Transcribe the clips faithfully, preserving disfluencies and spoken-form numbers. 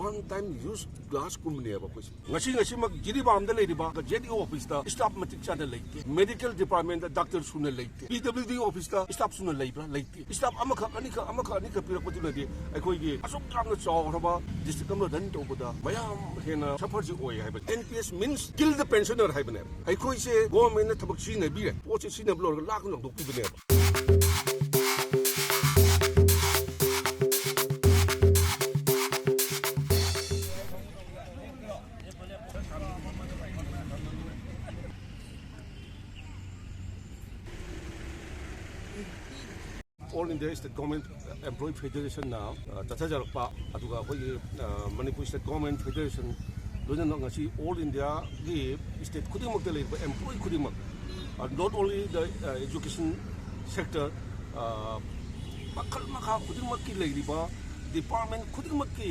One time use glass ꯀꯨꯝꯕꯅꯦꯕ ꯑꯩꯈꯣꯏꯁꯦ꯫ ꯉꯁꯤ ꯉꯁꯤꯃꯛ ꯖꯤꯔꯤꯕꯥꯝꯗ ꯂꯩꯔꯤꯕ ꯖꯦꯠ ꯏ ꯑꯣꯐꯤꯁꯇ ꯁ꯭ꯇꯥꯐ ꯃꯇꯤꯛ ꯆꯥꯅ ꯂꯩꯇꯦ, ꯃꯦꯗꯤꯀꯦꯜ ꯗꯤꯄꯥꯔꯠꯃꯦꯟꯗ ꯗꯥꯛꯇꯔ ꯁꯨꯅ ꯂꯩꯇꯦ, ꯄꯤ ꯗꯕ꯭ꯂꯤꯎ ꯗꯤ ꯑꯣꯐꯤꯁꯇ ꯁ꯭ꯇꯥꯐ ꯁꯨꯅ ꯂꯩꯕ꯭ꯔꯥ? ꯂꯩꯇꯦ꯫ ꯁ꯭ꯇꯥꯐ ꯑꯃꯈꯛ, ꯑꯅꯤꯈꯛ, ꯑꯃꯈꯛ, ꯑꯅꯤꯈꯛ ꯄꯤꯔꯛꯄꯗꯨꯅꯗꯤ ꯑꯩꯈꯣꯏꯒꯤ ꯑꯁꯨꯛ ꯌꯥꯝꯅ ꯆꯥꯎꯈ꯭ꯔꯕ ꯗꯤꯁꯇ꯭ꯔꯤꯛ ꯑꯃ ꯔꯟ ꯇꯧꯕꯗ ꯃꯌꯥꯝ ꯍꯦꯟꯅ ꯁꯐꯔꯁꯤ ꯑꯣꯏ ꯍꯥꯏꯕ꯫ N P S means kill the pensioner ꯍꯥꯏꯕꯅꯦꯕ꯫ ꯑꯩꯈꯣꯏꯁꯦ ꯒꯣꯔꯃꯦꯟꯅ ꯊꯕꯛ ꯁꯤꯖꯤꯟꯅꯕꯤꯔꯦ, ꯄꯣꯠꯁꯦ ꯁꯤꯖꯤꯟꯅꯕ ꯂꯣꯏꯔꯒ ꯂꯥꯛꯅ ꯂꯧꯊꯣꯛꯄꯤꯕꯅꯦꯕ꯫ All India State Government Employee Federation ꯅ, ꯑ, ꯆꯠꯊꯖꯔꯛꯄ, ꯑꯗꯨꯒ ꯑꯩꯈꯣꯏꯒꯤ, ꯑ, Manipur State Government Federation, ꯂꯣꯏꯅꯅ ꯉꯁꯤ all India ꯒꯤ state ꯈꯨꯗꯤꯡꯃꯛꯇ ꯂꯩꯔꯤꯕ employee ꯈꯨꯗꯤꯡꯃꯛ, ꯑ, not only the, ꯑ, education sector, ꯑ, ꯃꯈꯜ ꯃꯈꯥ ꯈꯨꯗꯤꯡꯃꯛꯀꯤ ꯂꯩꯔꯤꯕ department ꯈꯨꯗꯤꯡꯃꯛꯀꯤ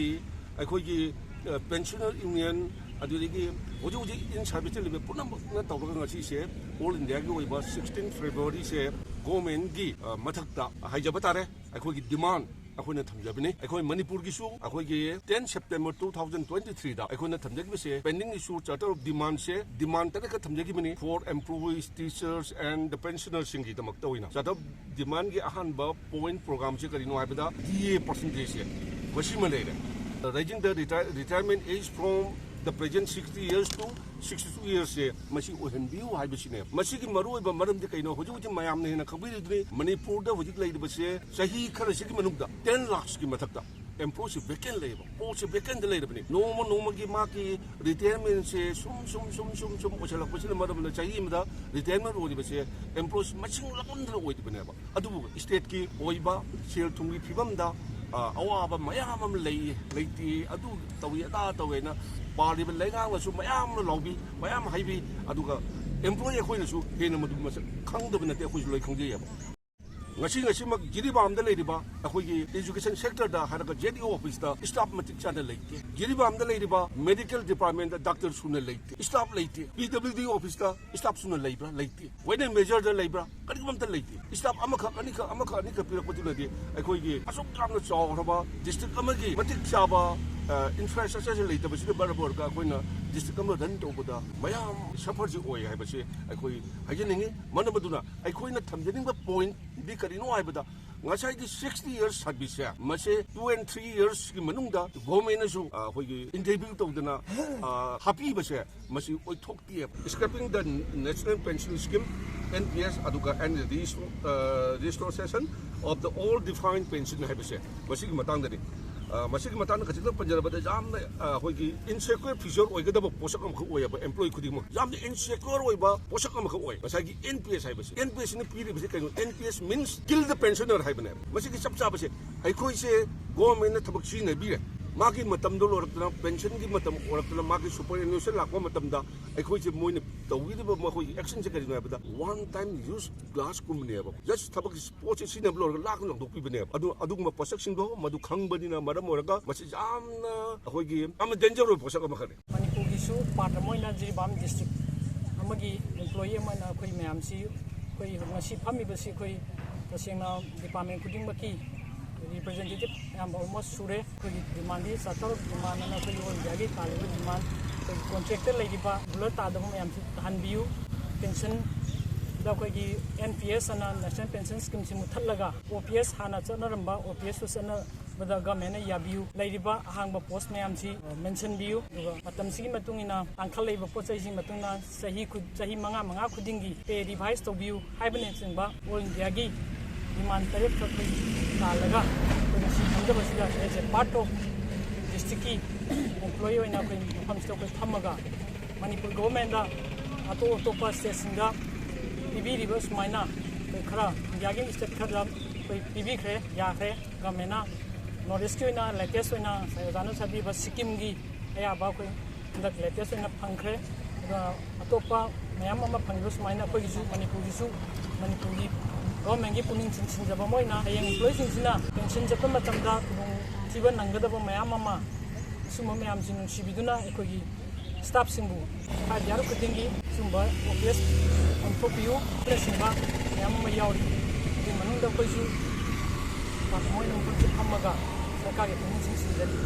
ꯑꯩꯈꯣꯏꯒꯤ, ꯑ, pensioner union, ꯑꯗꯨꯗꯒꯤ ꯍꯧꯖꯤꯛ ꯍꯧꯖꯤꯛ in service ꯇ ꯂꯩꯕ ꯄꯨꯝꯅꯃꯛꯅ ꯇꯧꯔꯒ ꯉꯁꯤꯁꯦ all India ꯒꯤ ꯑꯣꯏꯕ sixteen February ꯁꯦ ꯒꯣꯔꯃꯦꯟꯒꯤ, ꯑ, ꯃꯊꯛꯇ ꯍꯥꯏꯖꯕ ꯇꯥꯔꯦ, ꯑꯩꯈꯣꯏꯒꯤ demand ꯑꯩꯈꯣꯏꯅ ꯊꯝꯖꯕꯅꯤ꯫ ꯑꯩꯈꯣꯏ ꯃꯅꯤꯄꯨꯔꯒꯤꯁꯨ ꯑꯩꯈꯣꯏꯒꯤ ten September two thousand twenty three ꯗ ꯑꯩꯈꯣꯏꯅ ꯊꯝꯖꯈꯤꯕꯁꯦ pending issue charter of demand say demand ꯇꯔꯦꯠꯈꯛ ꯊꯝꯖꯈꯤꯕꯅꯤ, for employees, teachers and the pensioner ꯁꯤꯡꯒꯤꯗꯃꯛꯇ ꯑꯣꯏꯅ꯫ Charter of demand ꯒꯤ ꯑꯍꯥꯟꯕ point program ꯁꯦ ꯀꯔꯤꯅꯣ ꯍꯥꯏꯕꯗ D A percentage ꯁꯦ ꯃꯁꯤꯃ ꯂꯩꯔꯦ꯫ Raising the retire-, retirement age from the present sixty years to sixty two years ꯁꯦ ꯃꯁꯤ ꯑꯣꯏꯍꯟꯕꯤꯌꯨ ꯍꯥꯏꯕꯁꯤꯅꯦ꯫ ꯃꯁꯤꯒꯤ ꯃꯔꯨꯑꯣꯏꯕ ꯃꯔꯝꯗꯤ ꯀꯩꯅꯣ? ꯍꯧꯖꯤꯛ ꯍꯧꯖꯤꯛ ꯃꯌꯥꯝꯅ ꯍꯦꯟꯅ ꯈꯪꯕꯤꯔꯤꯗꯨꯅꯤ, ꯃꯅꯤꯄꯨꯔꯗ ꯍꯧꯖꯤꯛ ꯂꯩꯔꯤꯕꯁꯦ ꯆꯍꯤ ꯈꯔꯁꯤꯒꯤ ꯃꯅꯨꯡꯗ ten lakhs ꯀꯤ ꯃꯊꯛꯇ employee ꯁꯤ vacant ꯂꯩꯌꯦꯕ, post ꯁꯤ vacant ꯗ ꯂꯩꯔꯕꯅꯤ꯫ ꯅꯣꯡꯃ ꯅꯣꯡꯃꯒꯤ ꯃꯥꯒꯤ retirement ꯁꯦ ꯁꯨꯝ, ꯁꯨꯝ, ꯁꯨꯝ, ꯁꯨꯝ, ꯁꯨꯝ ꯑꯣꯏꯁꯜꯂꯛꯄꯁꯤꯅ ꯃꯔꯝ ꯑꯣꯏꯔꯒ ꯆꯍꯤ ꯑꯃꯗ retirement ꯑꯣꯏꯔꯤꯕꯁꯦ employee ꯁꯤ ꯃꯁꯤꯡ ꯂꯥꯛꯃꯟꯗꯅ ꯑꯣꯏꯗꯕꯅꯦꯕ꯫ ꯑꯗꯨꯕꯨ state ꯀꯤ ꯑꯣꯏꯕ ꯁꯦꯜ ꯊꯨꯝꯒꯤ ꯐꯤꯕꯝꯗ, ꯑ, ꯑꯋꯥꯕ ꯃꯌꯥꯝ ꯑꯃ ꯂꯩ, ꯂꯩꯇꯦ, ꯑꯗꯨ ꯇꯧꯏ, ꯑꯗꯥ ꯇꯧꯏꯅ ꯄꯥꯜꯂꯤꯕ ꯂꯩꯉꯥꯛꯅꯁꯨ ꯃꯌꯥꯝ ꯑꯃ ꯂꯥꯎꯕꯤ, ꯃꯌꯥꯝ ꯍꯥꯏꯕꯤ, ꯑꯗꯨꯒ employee ꯑꯩꯈꯣꯏꯅꯁꯨ ꯍꯦꯟꯅ ꯃꯗꯨ ꯃꯁꯛ ꯈꯪꯗꯕ ꯅꯠꯇꯦ, ꯑꯩꯈꯣꯏꯁꯨ ꯂꯣꯏ ꯈꯪꯖꯩꯑꯕ꯫ ꯉꯁꯤ ꯉꯁꯤꯃꯛ ꯖꯤꯔꯤꯕꯥꯝꯗ ꯂꯩꯔꯤꯕ ꯑꯩꯈꯣꯏꯒꯤ education sector ꯗ ꯍꯥꯏꯔꯒ ꯖꯦꯠ ꯏ ꯑꯣꯐꯤꯁꯇ ꯁ꯭ꯇꯥꯐ ꯃꯇꯤꯛ ꯆꯥꯅ ꯂꯩꯇꯦ꯫ ꯖꯤꯔꯤꯕꯥꯝꯗ ꯂꯩꯔꯤꯕ ꯃꯦꯗꯤꯀꯦꯜ ꯗꯤꯄꯥꯔꯠꯃꯦꯟꯗ ꯗꯥꯛꯇꯔ ꯁꯨꯅ ꯂꯩꯇꯦ, ꯁ꯭ꯇꯥꯐ ꯂꯩꯇꯦ꯫ ꯄꯤ ꯗꯕ꯭ꯂꯤꯎ ꯗꯤ ꯑꯣꯐꯤꯁꯇ ꯁ꯭ꯇꯥꯐ ꯁꯨꯅ ꯂꯩꯕ꯭ꯔꯥ? ꯂꯩꯇꯦ꯫ ꯋꯦꯠ ꯑꯦꯟ ꯃꯦꯖꯔꯗ ꯂꯩꯕ꯭ꯔꯥ? ꯀꯔꯤꯒꯨꯝꯕ ꯑꯝꯇ ꯂꯩꯇꯦ꯫ ꯁ꯭ꯇꯥꯐ ꯑꯃꯈꯛ, ꯑꯅꯤꯈꯛ, ꯑꯃꯈꯛ, ꯑꯅꯤꯈꯛ ꯄꯤꯔꯛꯄꯗꯨꯅꯗꯤ ꯑꯩꯈꯣꯏꯒꯤ ꯑꯁꯨꯛ ꯌꯥꯝꯅ ꯆꯥꯎꯈ꯭ꯔꯕ ꯗꯤꯁꯇ꯭ꯔꯤꯛ ꯑꯃꯒꯤ ꯃꯇꯤꯛ ꯆꯥꯕ ꯏꯟꯐ꯭ꯔꯥꯁ꯭ꯇ꯭ꯔꯛꯆꯔꯁꯦ ꯂꯩꯇꯕꯁꯤꯅ ꯃꯔꯝ ꯑꯣꯏꯔꯒ ꯑꯩꯈꯣꯏꯅ ꯗꯤꯁꯇ꯭ꯔꯤꯛ ꯑꯃ ꯔꯟ ꯇꯧꯕꯗ ꯃꯌꯥꯝ ꯁꯐꯔꯁꯤ ꯑꯣꯏ ꯍꯥꯏꯕꯁꯤ ꯑꯩꯈꯣꯏ ꯍꯥꯏꯖꯅꯤꯡꯉꯤ꯫ ꯃꯔꯝ ꯑꯗꯨꯅ ꯑꯩꯈꯣꯏꯅ ꯊꯝꯖꯅꯤꯡꯕ ꯄꯣꯏꯟꯠꯗꯤ ꯀꯔꯤꯅꯣ ꯍꯥꯏꯕꯗ, ꯉꯁꯥꯏꯒꯤ sixty years service ꯁꯦ, ꯃꯁꯦ two and three years ꯀꯤ ꯃꯅꯨꯡꯗ ꯒꯣꯔꯃꯦꯟꯅꯁꯨ, ꯑ, ꯑꯩꯈꯣꯏꯒꯤ ꯏꯟꯇꯔꯚ꯭ꯌꯨ ꯇꯧꯗꯅ, ꯑ, ꯍꯥꯞꯄꯤꯕꯁꯦ, ꯃꯁꯤ ꯑꯣꯏꯊꯣꯛꯇꯦꯕ꯫ Scrapping the National Pension Scheme, N P S, ꯑꯗꯨꯒ and restore-, ꯑ, restoration of the old defined pension ꯍꯥꯏꯕꯁꯦ, ꯃꯁꯤꯒꯤ ꯃꯇꯥꯡꯗꯅꯤ꯫ ꯑ, ꯃꯁꯤꯒꯤ ꯃꯇꯥꯡꯗ ꯈꯖꯤꯛꯇꯪ ꯄꯟꯖꯔꯕꯗ, ꯌꯥꯝꯅ, ꯑ, ꯑꯩꯈꯣꯏꯒꯤ insecure future ꯑꯣꯏꯒꯗꯕ ꯄꯣꯠꯁꯛ ꯑꯃꯈꯛ ꯑꯣꯏꯌꯦꯕ꯫ ꯑꯦꯝꯄ꯭ꯂꯣꯌꯤ ꯈꯨꯗꯤꯡꯃꯛ ꯌꯥꯝꯅ insecure ꯑꯣꯏꯕ ꯄꯣꯠꯁꯛ ꯑꯃꯈꯛ ꯑꯣꯏ꯫ ꯉꯁꯥꯏꯒꯤ N P S ꯍꯥꯏꯕꯁꯦ, N P S ꯁꯤꯅ ꯄꯤꯔꯤꯕꯁꯦ ꯀꯩꯅꯣ? N P S means kill the pensioner ꯍꯥꯏꯕꯅꯦꯕ꯫ ꯃꯁꯤꯒꯤ ꯆꯞ ꯆꯥꯕꯁꯦ, ꯑꯩꯈꯣꯏꯁꯦ ꯒꯣꯔꯃꯦꯟꯅ ꯊꯕꯛ ꯁꯤꯖꯤꯟꯅꯕꯤꯔꯦ, ꯃꯥꯒꯤ ꯃꯇꯝꯗꯣ ꯂꯣꯏꯔꯛꯇꯅ, ꯄꯦꯟꯁꯟꯒꯤ ꯃꯇꯝ ꯑꯣꯏꯔꯛꯇꯅ, ꯃꯥꯒꯤ ꯁꯨꯄꯔ ꯑꯦꯅꯨꯑꯦꯁꯟ ꯂꯥꯛꯄ ꯃꯇꯝꯗ ꯑꯩꯈꯣꯏꯁꯦ ꯃꯣꯏꯅ ꯇꯧꯕꯤꯔꯤꯕ ꯃꯈꯣꯏꯒꯤ ꯑꯦꯛꯁꯟꯁꯦ ꯀꯔꯤꯅꯣ ꯍꯥꯏꯕꯗ, ꯋꯥꯟ ꯇꯥꯏꯝ ꯌꯨꯁ ꯒ꯭ꯂꯥꯁꯀꯨꯝꯕꯅꯦꯕ꯫ ꯖꯁ ꯊꯕꯛꯀꯤ ꯄꯣꯠꯁꯦ ꯁꯤꯖꯤꯟꯅꯕ ꯂꯣꯏꯔꯒ ꯂꯥꯛꯅ ꯂꯪꯊꯣꯛꯄꯤꯕꯅꯦꯕ꯫ ꯑꯗꯨ, ꯑꯗꯨꯒꯨꯝꯕ ꯄꯣꯠꯁꯛꯁꯤꯡꯗꯣ ꯃꯗꯨ ꯈꯪꯕꯅꯤꯅ ꯃꯔꯝ ꯑꯣꯏꯔꯒ ꯃꯁꯤ ꯌꯥꯝꯅ ꯑꯩꯈꯣꯏꯒꯤ ꯌꯥꯝꯅ ꯗꯦꯟꯖꯔ ꯑꯣꯏꯕ ꯄꯣꯠꯁꯛ ꯑꯃꯈꯛꯅꯤ꯫ ꯃꯅꯤꯄꯨꯔꯒꯤꯁꯨ ꯄꯥꯔꯠ ꯑꯃ ꯑꯣꯏꯅ ꯖꯤꯔꯤꯕꯥꯝ ꯗꯤꯁꯇ꯭ꯔꯤꯛ ꯑꯃꯒꯤ ꯑꯦꯝꯄ꯭ꯂꯣꯌꯤ ꯑꯃ ꯑꯣꯏꯅ ꯑꯩꯈꯣꯏ ꯃꯌꯥꯝꯁꯤ, ꯑꯩꯈꯣꯏ ꯉꯁꯤ ꯐꯝꯃꯤꯕꯁꯤ ꯑꯩꯈꯣꯏ ꯇꯁꯦꯡꯅ ꯗꯤꯄꯥꯔꯠꯃꯦꯟ ꯈꯨꯗꯤꯡꯃꯛꯀꯤ ꯔꯤꯄ꯭ꯔꯖꯦꯟꯇꯦꯇꯤꯚ ꯑꯌꯥꯝꯕ ꯑꯣꯜꯃꯣꯁ ꯁꯨꯔꯦ꯫ ꯑꯩꯈꯣꯏꯒꯤ ꯗꯤꯃꯥꯟꯗꯤ ꯆꯥꯔꯇꯔ ꯑꯣꯐ ꯗꯤꯃꯥꯟ ꯑꯅ ꯑꯩꯈꯣꯏꯒꯤ ꯑꯣꯜ ꯏꯟꯗꯤꯌꯥꯒꯤ ꯇꯥꯜꯂꯤꯕ ꯗꯤꯃꯥꯟ, ꯑꯩꯈꯣꯏꯒꯤ ꯀꯣꯟꯇ꯭ꯔꯦꯛꯇ ꯂꯩꯔꯤꯕ ꯔꯤꯒꯨꯂꯔ ꯇꯥꯗꯕ ꯃꯌꯥꯝꯁꯤ ꯇꯥꯍꯟꯕꯤꯌꯨ꯫ ꯄꯦꯟꯁꯟꯗ ꯑꯩꯈꯣꯏꯒꯤ N P S ꯑꯅ ꯅꯦꯁꯅꯦꯜ ꯄꯦꯟꯁꯟ ꯁ꯭ꯀꯤꯝꯁꯤ ꯃꯨꯠꯊꯠꯂꯒ O P S ꯍꯥꯟꯅ ꯆꯠꯅꯔꯝꯕ O P S ꯇꯨ ꯆꯠꯅꯕꯗ ꯒꯃꯦꯟꯅ ꯌꯥꯕꯤꯌꯨ꯫ ꯂꯩꯔꯤꯕ ꯑꯍꯥꯡꯕ ꯄꯣꯁ ꯃꯌꯥꯝꯁꯤ, ꯑ, ꯃꯦꯟꯁꯟꯕꯤꯌꯨ꯫ ꯑꯗꯨꯒ ꯃꯇꯝꯁꯤꯒꯤ ꯃꯇꯨꯡ ꯏꯟꯅ ꯇꯥꯡꯈꯠꯂꯛꯏꯕ ꯄꯣꯠ ꯆꯩꯁꯤꯒꯤ ꯃꯇꯨꯡ ꯏꯟꯅ ꯆꯍꯤ ꯈꯨ-, ꯆꯍꯤ ꯃꯉꯥ, ꯃꯉꯥ ꯈꯨꯗꯤꯡꯒꯤ ꯄꯦ ꯔꯤꯚꯥꯏꯁ ꯇꯧꯕꯤꯌꯨ ꯍꯥꯏꯕꯅꯆꯤꯡꯕ ꯑꯣꯜ ꯏꯟꯗꯤꯌꯥꯒꯤ ꯗꯤꯃꯥꯟ ꯇꯔꯦꯠꯈꯛ ꯑꯩꯈꯣꯏ ꯇꯥꯜꯂꯒ ꯑꯩꯈꯣꯏ ꯉꯁꯤ ꯐꯝꯖꯕꯁꯤꯗ as a part of ꯗꯤꯁꯇ꯭ꯔꯤꯛꯀꯤ ꯑꯦꯝꯄ꯭ꯂꯣꯌꯤ ꯑꯣꯏꯅ ꯑꯩꯈꯣꯏ ꯃꯐꯝꯁꯤꯗ ꯑꯩꯈꯣꯏ ꯐꯝꯃꯒ ꯃꯅꯤꯄꯨꯔ ꯒꯣꯚꯔꯟꯃꯦꯟꯗ ꯑꯇꯣꯞ ꯑꯇꯣꯞꯄ ꯁ꯭ꯇꯦꯠꯁꯤꯡꯗ ꯄꯤꯕꯤꯔꯤꯕ ꯁꯨꯃꯥꯏꯅ ꯑꯩꯈꯣꯏ ꯈꯔ ꯏꯟꯗꯤꯌꯥꯒꯤ ꯁ꯭ꯇꯦꯠ ꯈꯔꯗ ꯑꯩꯈꯣꯏ ꯄꯤꯕꯤꯈ꯭ꯔꯦ, ꯌꯥꯈ꯭ꯔꯦ꯫ ꯒꯚꯔꯟꯃꯦꯟꯅ ꯅꯣꯔꯠ ꯏꯁꯀꯤ ꯑꯣꯏꯅ ꯂꯦꯇꯦꯁ ꯑꯣꯏꯅ ꯉꯁꯥꯏ ꯑꯣꯖꯥꯅ ꯍꯥꯏꯕꯤꯕ ꯁꯤꯛꯀꯤꯝꯒꯤ ꯑꯌꯥꯕ ꯑꯩꯈꯣꯏ ꯍꯟꯗꯛ ꯂꯦꯇꯦꯁ ꯑꯣꯏꯅ ꯐꯪꯈ꯭ꯔꯦ꯫ ꯑꯗꯨꯒ ꯑꯇꯣꯞꯄ ꯃꯌꯥꯝ ꯑꯃ ꯐꯪꯂꯤꯕ ꯁꯨꯃꯥꯏꯅ ꯑꯩꯈꯣꯏꯒꯤꯁꯨ ꯃꯅꯤꯄꯨꯔꯒꯤꯁꯨ, ꯃꯅꯤꯄꯨꯔꯒꯤ ꯒꯣꯚꯔꯟꯃꯦꯟꯒꯤ ꯄꯨꯛꯅꯤꯡ ꯆꯤꯡꯁꯤꯟꯖꯕ ꯑꯃ ꯑꯣꯏꯅ ꯍꯌꯦꯡ ꯑꯦꯝꯄ꯭ꯂꯣꯌꯤꯁꯤꯡꯁꯤꯅ ꯄꯦꯟꯁꯟ ꯆꯠꯄ ꯃꯇꯝꯗ ꯈꯨꯗꯣꯡꯊꯤꯕ ꯅꯪꯒꯗꯕ ꯃꯌꯥꯝ ꯑꯃ, ꯁꯨꯝꯕ ꯃꯌꯥꯝꯁꯤ ꯅꯨꯡꯁꯤꯕꯤꯗꯨꯅ ꯑꯩꯈꯣꯏꯒꯤ ꯁ꯭ꯇꯥꯐꯁꯤꯡꯕꯨ ꯐꯥꯏꯚ ꯌꯥꯔ ꯈꯨꯗꯤꯡꯒꯤ ꯁꯨꯝꯕ ꯑꯣ ꯄꯤ ꯑꯦꯁ ꯑꯣꯟꯊꯣꯛꯄꯤꯌꯨ꯫ ꯑꯁꯤꯅꯆꯤꯡꯕ ꯃꯌꯥꯝ ꯑꯃ ꯌꯥꯎꯔꯤ꯫ ꯑꯗꯨꯒꯤ ꯃꯅꯨꯡꯗ ꯑꯩꯈꯣꯏꯁꯨ ꯃꯣꯏꯅ ꯃꯐꯝꯁꯦ ꯐꯝꯃꯒ ꯁꯔꯀꯥꯔꯒꯤ ꯊꯕꯛꯁꯤꯡꯁꯤꯗꯗꯤ꯫